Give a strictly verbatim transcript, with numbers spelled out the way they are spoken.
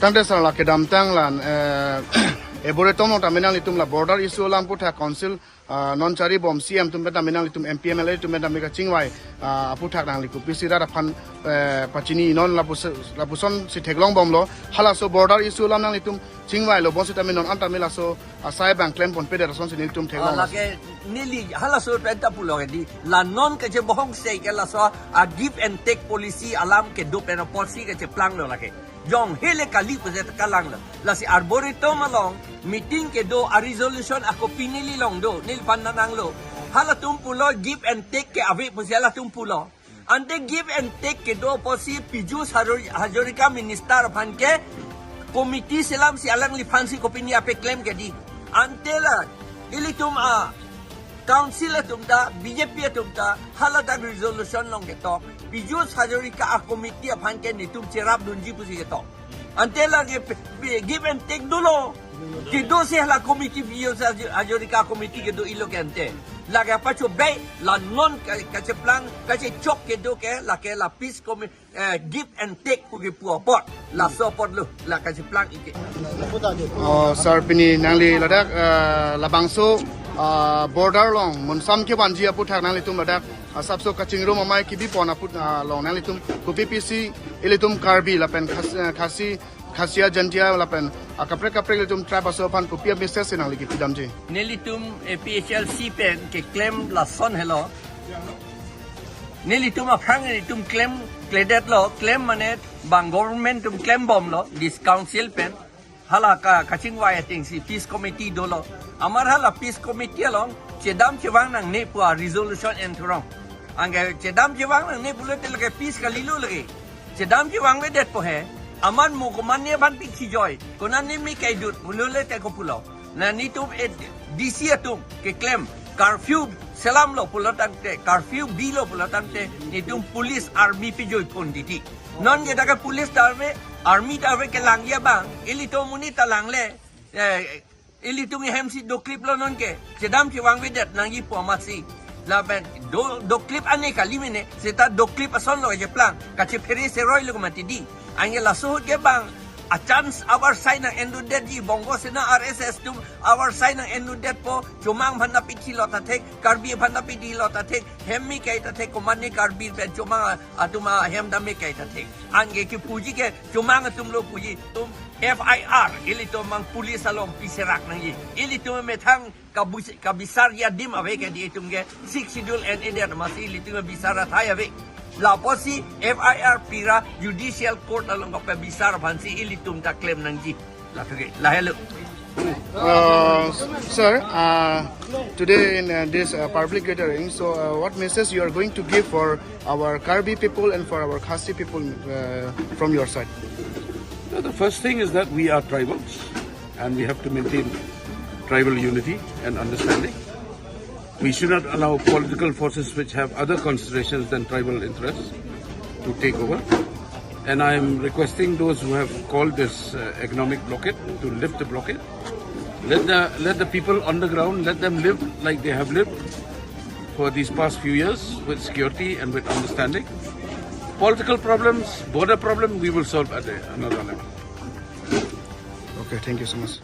Tangte sir, la kedamtang la, eh, Arboretum along tame nanglitum la border issue alam aputhak council, ah, non chari bom C M atum pen tame nanglitum M P M L A atum pen tame kachingvai, ah, aputhak nangli kopisi rat aphan, eh, pachini non lapus-, lapuson si theklong bomlo. Halaso border issue alam nanglitum chingvailo bonsitame non an tame laso asai abang klem ponpe det asonsi nelitum theklong. Ah, lake neli halaso pen ta pulo ke di. La non kachebohong sei ke laso a give and take policy alam kedo pen apotsi kacheplanglo lake. Jong hele kali pusi ta kalanglo. Lasi Arboretum along meeting kedo a resolution ako pi neli along do, neliphan nananglo. Halatum pulo give and take ke ave pusi halatum pulo. Ante give and take kedo apotsi Piyush Haro-, Hazarika minister aphan ke committee selamsi alangliphansi kopine ape klem ke di. Ante la ilitum a council atum ta, B J P atum ta, haladak resolution along ketok, Piyush Hazarika a committee aphan ke netum cherapdunji pusi ketok. Ante lake pe-, pe-, give and take dolo. Kedo si hala committee Piyush Haza-, Hazarika committee kedo ilo ke ante. Lake pacho bei la non ka-, kacheplang, kachechok kedo ke, lake la peace commi-, eh, give and take pu kepu apot. Laso apotlo, la kacheplang ike. Oh, sir, pini nangli ladak, eh, labangso, ah, border along monsam kevanji aputhak nanglitum ladak asapso kachingrum amei kebi pon aput, ah, along nanglitum kopi pisi ilitum Karbi lapen Khas-, eh, Khasi, Khasia, Jaintia lapen akaprek kaprek ilitum tribe aso aphan kopi a message si nangli kepidamji? Nelitum A P H L C pen keklem lason helo. Nelitum aphrang nelitum klemkledetlo, klem mane bang government atum klem bomlo, this council pen. Hala ka, kachingvai ating si peace committee dolo. Amar hala peace committee along chedam chevang nangne pu a resolution enthurong. Anke chedam chevang nangne pulote lake peace kalilo lake. Chedam chevangvedet po he. Amat mo komatne aphan pikchijoi, konatne me kaidut pulote ko pulo. Na netum e D C atum keklem curfew selamlo pulo tangte, curfew bilo pulo tangte, netum police army pejoi pon titi. Non ke ta ke police ta ave, army ta ave, kelangji abang, ilitum amonit ta langle, eh, ilitum ahem si dokliplo non ke, chedam chevangvedet nangji pu amatsi. Lapen do, doklip ane kali mene, seta doklip asonlo kacheplang, kachephere seroilo mati di. Anke laso ahut ke bang, a chance abar sai nang-endudetji, Bongo Sena R S S atum abar sai nang-endudetpo, Chomang aphan ta pithilo ta thek, Karbi aphan ta pithilo ta thek, hem me kai ta thek, komatne Karbi pen Chomang a-, atum ahem ta me kai ta thek. Anke kepuji ke Chomang atumlo puji, tum F I R, ilitum mang police along piserak nangji. Ilitum methang kabus-, kabisarji adim ave ke di itum ke Sixth Schedule and Indian masi ilitum bisar athai ave. Lapusi F I R pira judicial court along kapabisar aphansi ilitum ta klem nangji. Lapu ke, lahelo. Uh, sir, uh, today in, uh, this, uh, public gathering, so, uh, what message you are going to give for our Karbi people and for our Khasi people, uh, from your side? So the first thing is that we are tribals and we have to maintain tribal unity and understanding. We should not allow political forces which have other considerations than tribal interests to take over. And I am requesting those who have called this, uh, economic blockade to lift the blockade. Let the, let the people on the ground, let them live like they have lived for these past few years with security and with understanding. Political problems, border problem, we will solve at a, another level. Okay, thank you so much.